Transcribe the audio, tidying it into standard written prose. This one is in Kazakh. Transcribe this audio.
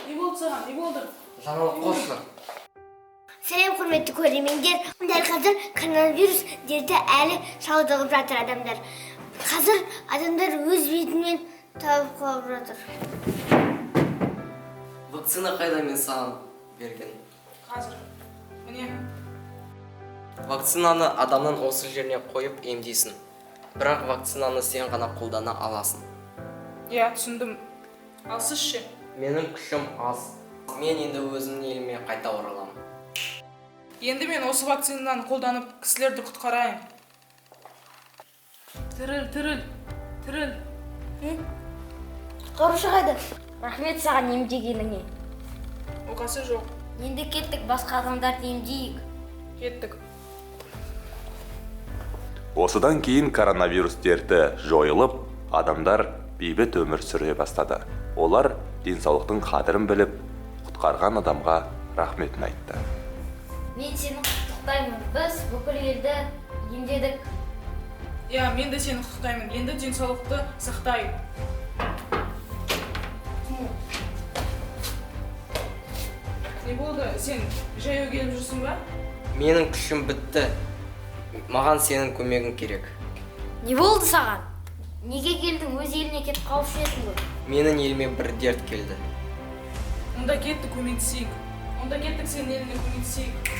Не болды саған, не болды? Жаңалық қосшы. Сәлем, құрметті көрермендер! Дәл қазір коронавирус дерті әлі шалдығып жатыр адамдар. Қазір адамдар өз бетімен тауып қалып жатыр. Вакцина қайда, мен саған берген? Қазір, міне. Вакцинаны адамның осы жеріне қойып емдейсің. Бірақ вакцинаны сен ғана қолдана аласың. Иә, түсіндім. Ал сіз ше? Менің күшім аз. Мен енді өзімнің еліме қайта ораламын. Енді мен осы вакцинаны қолданып, кісілерді құтқарайын. Тіріл, тіріл, тіріл! Құтқарушы қайда? Рахмет саған емдегеніңе. Оқасы жоқ. Енді кеттік, басқа адамдарды емдейік. Кеттік. Осыдан кейін коронавирус дерті жойылып, адамдар бейбіт өмір сүре бастады. Олар денсаулықтың қадірін біліп, құтқарған адамға рахметін айтты. Мен сені құттықтаймын, біз бүкіл елді емдедік. Иә, мен де сені құттықтаймын. Енді денсаулықты сақтайық. Не болды, сен жаяу келіп жүрсің ба? Менің күшім бітті. Маған сенің көмегің керек. Не болды саған? Неге келдің? Өз еліне кетіп қалушы едің ғой. Менің еліме бір дерт келді. Онда кеттік, көмектесейік. Онда кеттік, сенің еліңе көмектесейік.